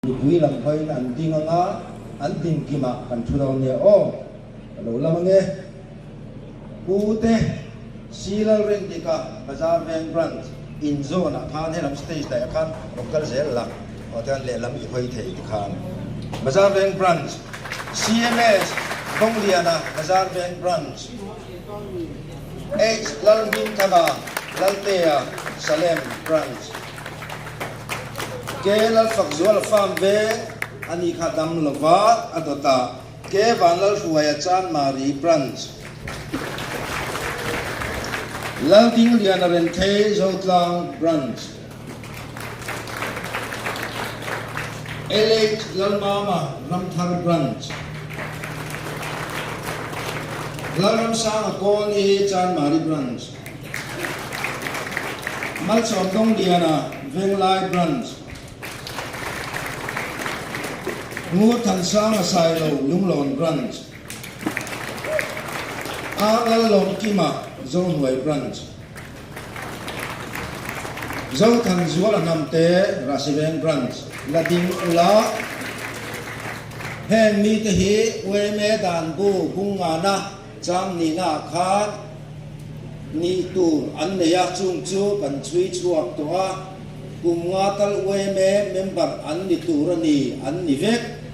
Mipui lam hawiin an ding anga an din kimah kan thu dawn nia aw. Ka lo lam ange. Pu te Si Lalrindika Bazar Veng Branch in zawnah khan helam stage daihah khan rawn kal zel la aw tiang lehlam i hawi thei tikhan Bazar Veng Branch CMS Dawngliana Bazar Veng Branch H Lalhmingthanga Laltea Salem Branch. Ke Lalfakzuala farm veng a nih kha dam lova a dawt a, Ke Vanlalhruaia Chanmari Branch, Laldingliana Renthei Zotlang Branch, LH Lalmama Ramthar Branch, Lalramsanga Kawlni Chanmari Branch. Malsawm Dawngliana Venglai Branch, Ngur Thansanga Sailo Lunglawn Branch, Ar Lallawmkima Zohnuai Branch, Zothan Zuala Hnamte Rasiveng Branch la ding ula. Heng mite hi yma dan bu bungngana Chang nihnaah khan nih tur an nei a, chung chu kan chhui chhuak tawh a, kum nga tal yma member an ni tur a ni, an ni vek.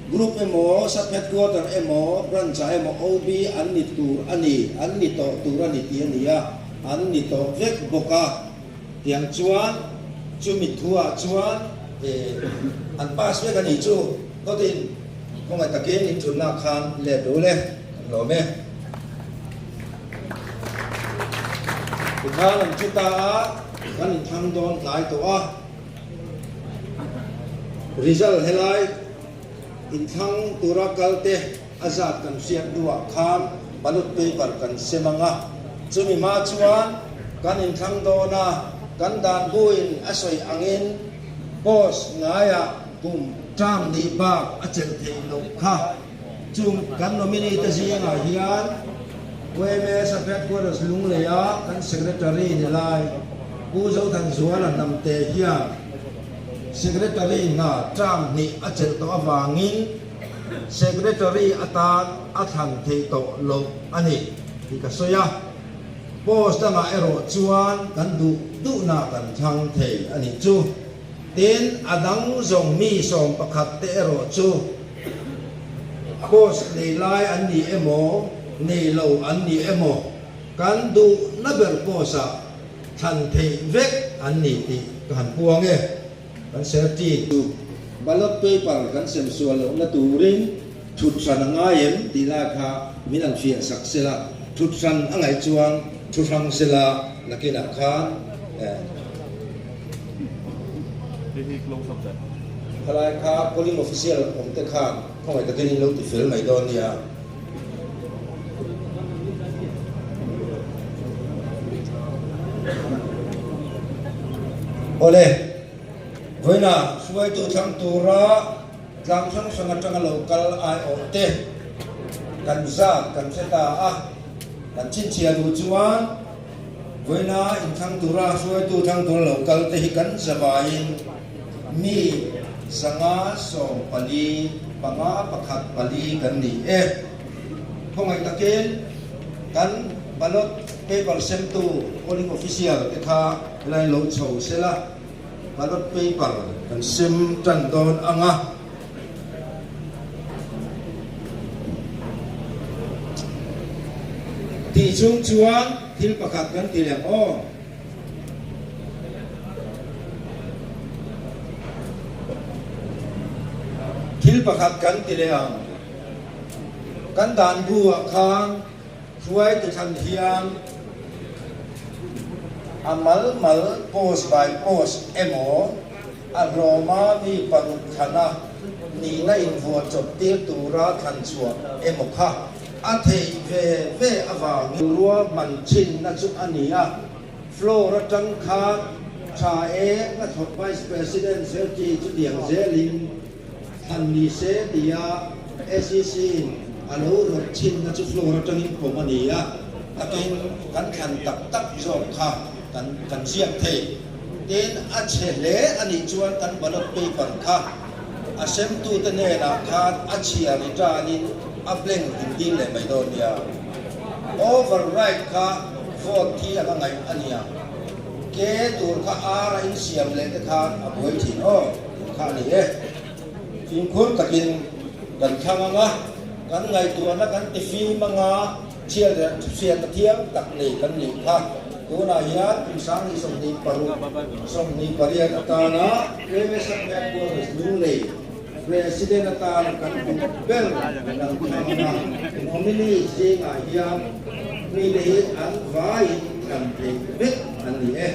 Group emaw, sub headquarter emaw, branch ah emaw OB an ni tur a ni, an ni tawh tur a ni tih a ni a, an ni tawh vek bawk a. Tiang chuan chumi thuah chuan an pass vek a nih chu, dawtin khawngaih takin inthunna khan let ru le, kan lawm e. Tikhan an thu ta a, kan inthlang dawn hnai tawh a, result helai inthlang tura kal te a zat kan hriat hnuah khan ballot paper kan sem ang a, chumi hma chuan kan inthlang dawn a, kan dan buin a sawi angin post ngaiah kum term nih bak a chelh theih loh kha. Chung kan nominee te zingah hian YMS of Headquarters Lungleia kan Secretary ni lai Pu Zothanzuala Hnamte hian Secretary hna term hnih a chelh tawh avangin Secretary atan a thlan theih tawh loh a ni tih ka sawi a. Post dangah erawh chuan kan duh duhna kan thlang thei a nih chu. Tin, a dang zawng mi 11 te erawh chu post nei lai an ni emaw, nei lo an ni emaw, kan duhna ber post ah thlan theih vek an ni tih ka han puang e. Kan serti chu ballot paper kan sem sual lohna turin thut hran a ngai em tih lai kha min han fiah sak sela, thut hran a ngaih chuan thu hrang sela nakinah khan eh. Khalai kha polling official awm te khan khawngaih takin in lo ti fel mai dawn nia. Awle, vawiina hruaitu thlang tura tlang hrang hrang atanga lo kal aiawh te kan zat kan hre ta a, kan chhinchhiah duh chuan vawiina inthlang tura hruaitu thlang tura lo kal te hi kan zavaiin Mi 514, 5 1 4 kan ni e. Khawngaih takin kan ballot paper semtu polling official te kha helai lo chho sela, ballot paper kan sem tan dawn ang a. Tih chung chuan thil pakhat kan ti leh ang aw. Thil pakhat kan ti leh ang. Kan dan bu ah khan hruaitu thlan hian a mal mal post by post emaw a hlawma mi paruk thlana nihna invuah chawp tir tura thlan chhuah emaw kha A theih ve ve avangin ruahman chinna chu a ni a, floor atang khan tha e ka thawk Vice President Sergei chu tiang zelin thlan ni se tia SEC in a lo rawt chinna chu floor atangin pawm a ni a, takin kan thlan tak tak zawk kha kan kan ziak thei. Tin, a chhe hle a nih chuan kan ballot paper kha. a semtute hnenah khan a chhiar i tanin a blank in dil leh mai dawn nia. Override kha vote thi anga ngaih a nia. Ke tur kha ar a insiam leh te khan a buai thin aw tih kha a ni e. Fimkhur takin kan thlang ang a, kan ngaihtuahna kan ti fim ang a, chhiatna thiam tak nei kan nih kha. Tunah hian kum 2026, 28 atana Previous Headquarters Lunglei President atan kan duh ber kan thlang ang a, nominee zingah hian mite hi an vaiin thlan theih vek an ni e.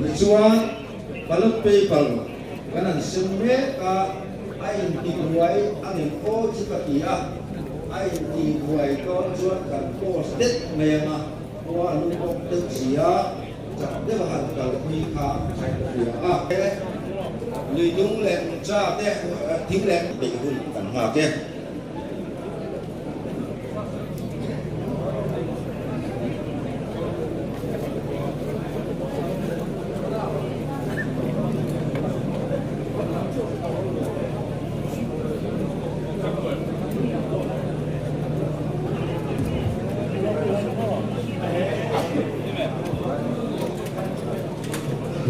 Tichuan, ballot paper kan han sem mek a, a intibuai a ngem aw chu ka ti a, a intibuai dawn chuan kan post det mai ang a, khua a lum bawk deuh si a. Chak deuh a han kalpui kha ka hria a. Lui dung leh nungcha te thing leh beih hun kan nghak e.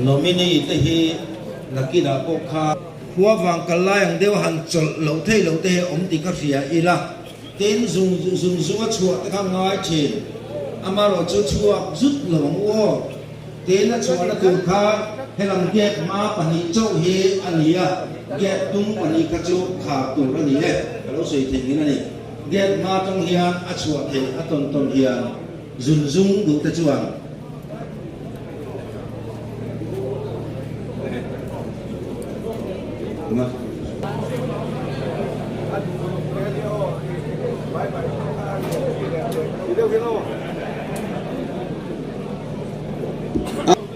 Nominee te hi nakinah pawh kha khua vang kal lai ang deuh han chawlh loh theih loh te hi awm tih ka hria ila, tin zung zung zunga chhuah te kha ngai thin, amaherawh chu chhuak zut lo ang u aw. Tin a chhuahna tur kha helam gate hma pahnih chauh hi a ni a, gate tung pahnih kha chu khar tur a ni e, ka lo sawi theih ngin a ni. Gate hma tang hian a chhuah theih a tawn tawn hian zun zung duh te chuan.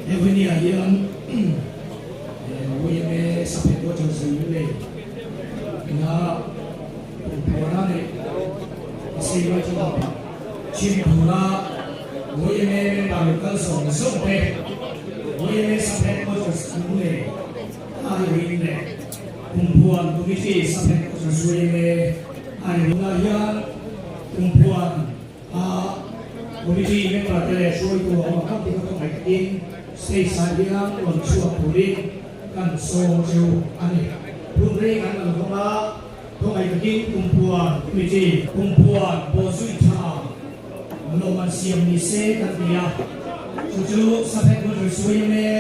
Hevinia hian yma Sub-Headquarters Lunglei ina Kumpuana leh Sipai chuan Chhimphura yma member kal zawng zawng te yma Sub-Headquarters Lunglei aiawhin leh Kumpuan Committee Sub-Headquarters yma aiawhna hian Kumpuan a Committee member te leh hruaitu a awm ang tih ka ngaih takin stage ah hian rawn chhuak turin kan sawm cheu a ni. Hun rei kan lo vang a, khawngaih takin Kumpuan Committee, Kumpuan bawhzui tha lawm an siam ni se kan ti a, chu chu Sub-Headquarters yma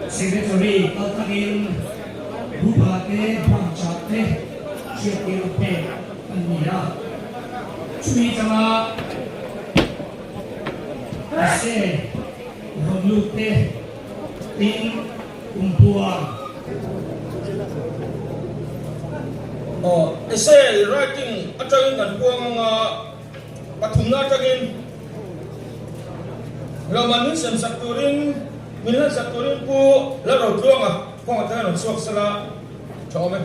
Secretary kal takin Group-ah te Branch-ah te hriattir pek an ni a. Chumi changa Ase rawn lut te tin kumpuan. Aw, essay writing atangin kan puang anga pathumna atangin Roman min sem sak turin min hlan sak turin Pu Lalrotluanga kawngah te rawn chhuak sela tha awm e.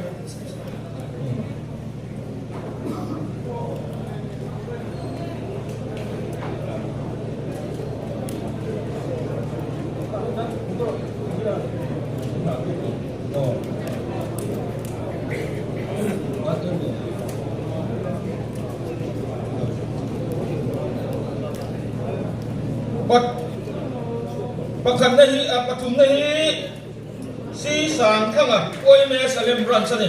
Pakhatna hi pathumna hi Si Sangthanga Uaime Salem Branch a ni.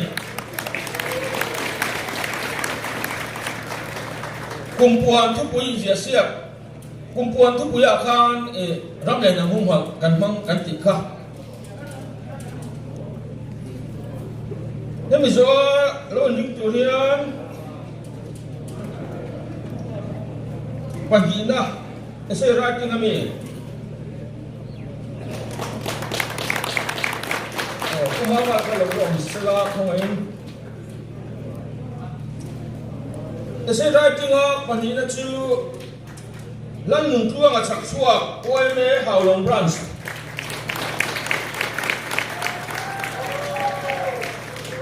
Kumpuan thupui inziah siak Kumpuan thupuiah khan ram leh hnam humhalh kan hmang kan tih kha. Hemi zawha lo inring tur hian pahnihna essay writing a mi. Pu Mama kha lo awm sela khawngaihin Essay writing-a pahnihna chu Lannun Tluanga chhak chhuak yma Haulawng Branch.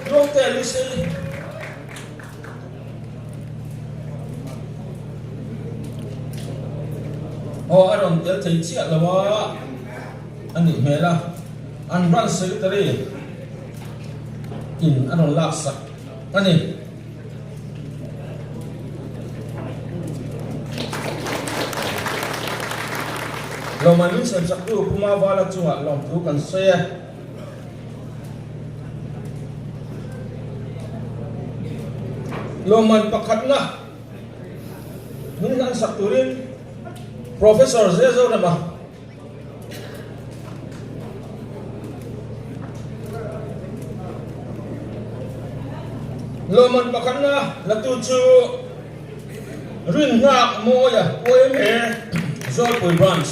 Tluangte Lucy. Aw a rawn tel thei chiah lo a, a nih hmel a. An Branch Secretary in a rawn laksak a ni. Lawmman min siamsaktu Puma Vala chungah lawmthu kan sawi e. Lawmman pakhatna min hlansak turin Professor Zezorama Lawmman pakhatna latu chu Rinhnak Mawia YMA Zawlpui Branch.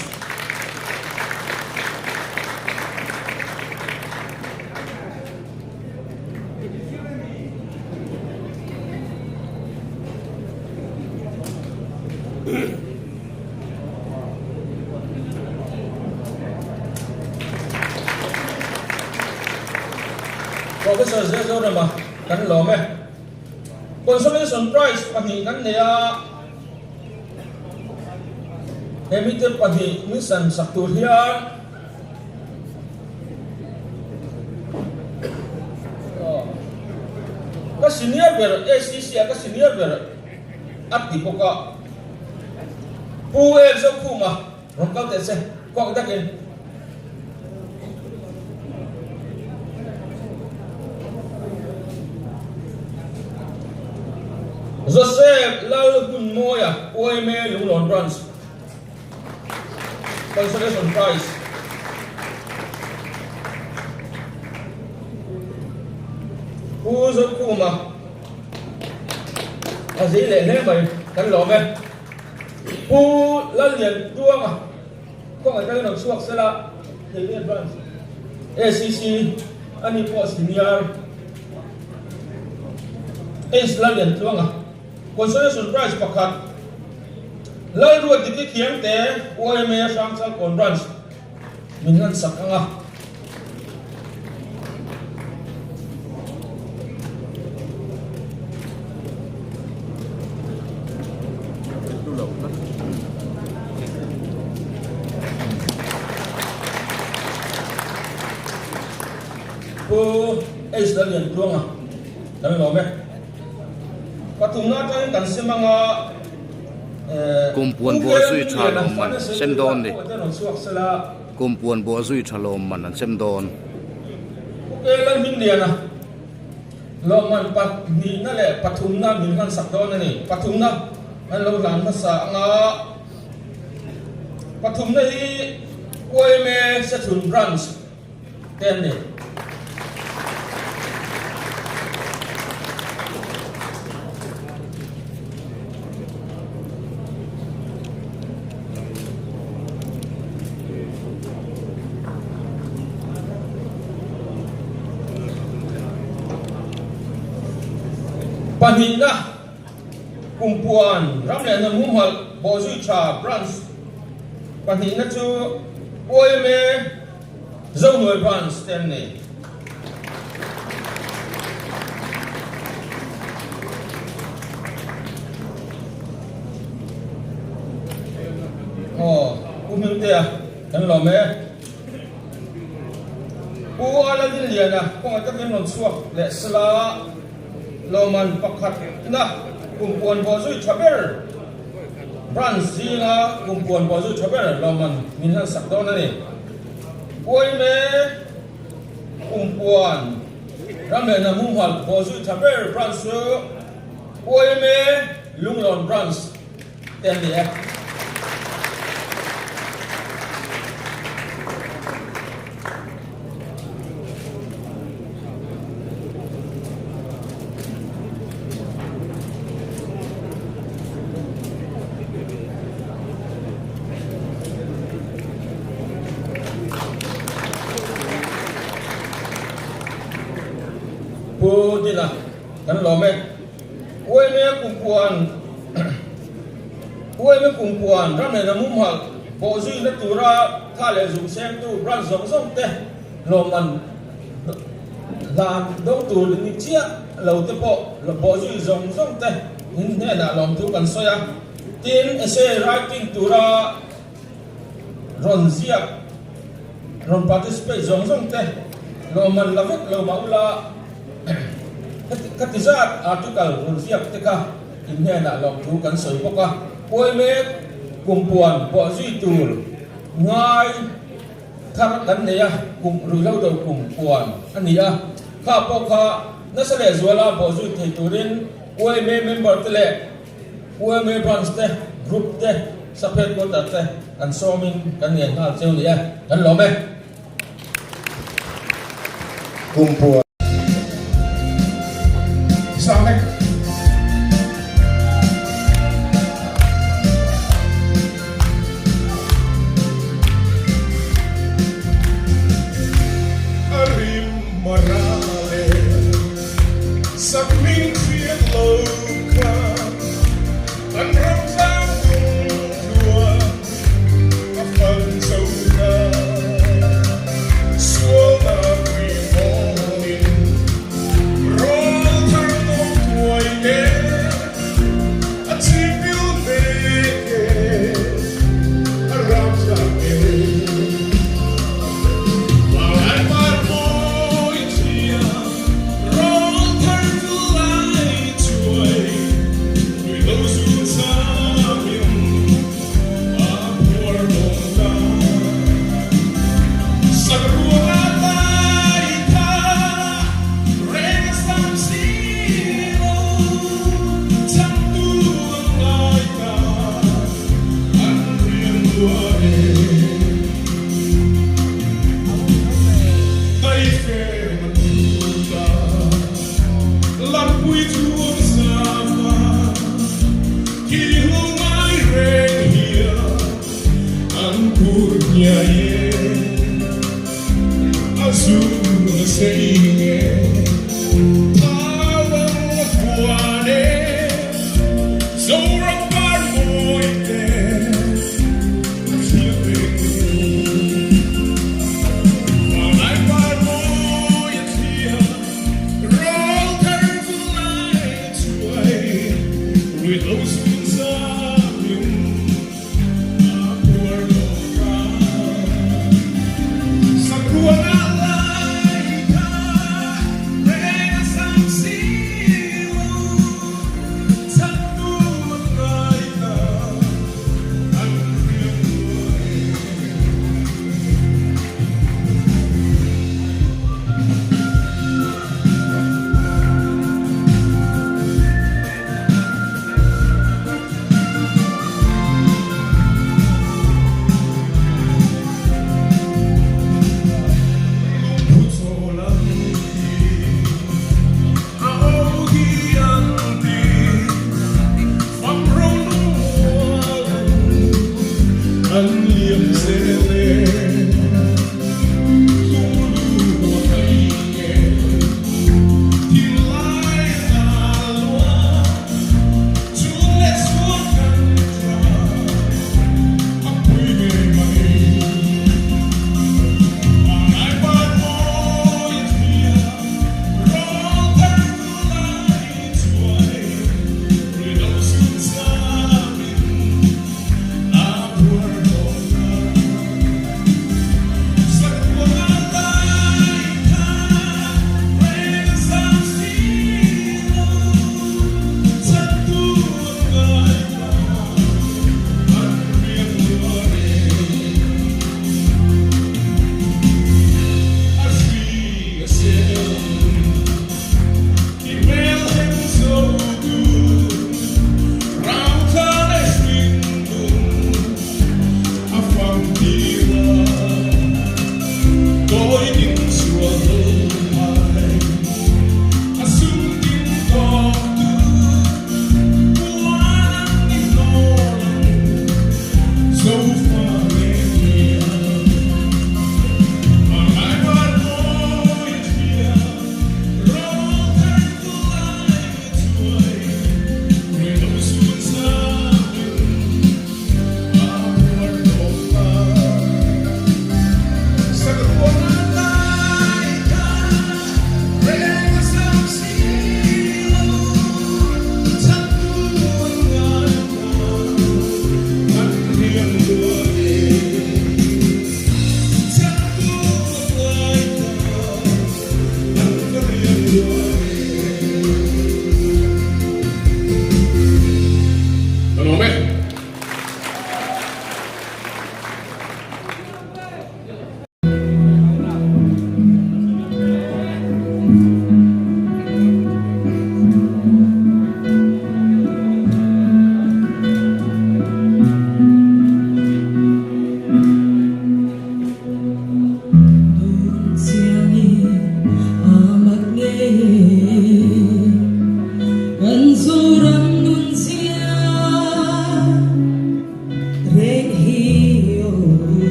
Professor Zezorama kan lawm e. Consolation Prize pahnih kan nei a, he mite pahnih min san sak tur hian ka senior ber ACC ah ka senior ber a ti bawk a. Pu El Zokhuma rawn kal teh che kawk dakin. Joseph Lalhunmawia YMA Lunglawn Branch Consolation Prize. Pu Zokhuma A zei leh hle mai, kan lawm e. Pu Lallian Tuanga kawngah hian rawn chhuak sela, Theinia Branch ACC a ni pawh Senior Ace Lallian Tluanga Consolation Prize pakhat Lalruatdiki Thiamte YMA Hrangchalkawn Branch min hlansak ang a. Pu H Lalliantluanga kan lawm e. Pathumna atangin kan sem anga Kumpuan buah zui tha lawm man sem dawn ni. Kumpuan buah zui tha lawm man an sem dawn. Pu Lalhmingliana lawmman pahnihna leh pathumna min hlansak dawn a ni. Pathumna an lo hlan hmasa anga pathumna hi YMA Sethun Branch te an ni. Pahnihna Kumpuan ram leh hnam humhalh bawhzui tha Branch pahnihna chu YMA Zohnuai Branch te an ni. Aw, Pu Hmingtea kan lawm e. Pu Aladin Liana kawngah takin rawn chhuak leh sela lawmman pakhatna kumpuan bawhzui tha ber Branch zinga kumpuan bawhzui tha ber lawmman min hlansak dawn a ni. Uaime kumpuan ram leh hnam humhalh bawhzui tha ber Branch chu Uaime Lunglawn Branch te an ni e. Pu Dina kan lawm e. Uaime kumpuan Uaime kumpuan ram leh hnam humhalh bawhzuina tura tha leh zung sengtu branch zawng zawng te lawmman hlan dawng tur ni chiah lo te pawh bawhzui zawng zawng te in hnenah lawmthu kan sawi a. Tin, essay writing tura rawn ziak. Rawn participate zawng zawng te lawmman la vek lo mah ula, khati zat article rawn ziak te kha in hnenah lawmthu kan sawi bawk a. Puai mek kumpuan pawh zui tur ngai thar kan nei a, kum ruihhlo do kumpuan a ni a, kha pawh kha nasa leh zuala bawhzui thei turin YMA member te leh YMA branch te, group te, sub headquarter te kan sawmin kan ngen nghal cheu ni e, kan lawm e. Kumpuan. Sawm e. A rim mara le sak hming hriat lo kha an ram tlang tung tluan a fan zo ta. Sualnak ri mawngin rawl thar tawk tuai te a chipil mek e a rapthlak e.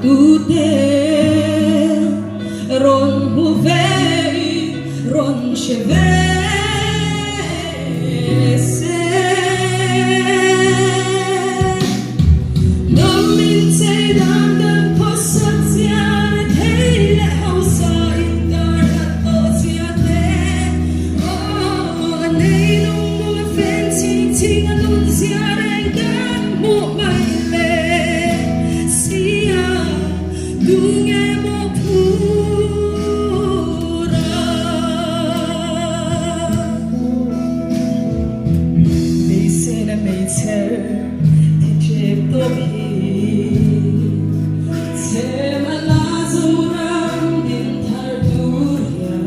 tute rawn hmu ve in rawn hre ve se. Hnam inchei dan kan khawsak zia leh thei leh hausa inkar hlat tawh zia te. Aw, a nei lung nung a fen ching ching a nun zia reng kan hmuh mai le sia tu nge maw phur a. Beiseina hmeichher thi ṭep tawp hi chhem a la Zoram din thar tur hian.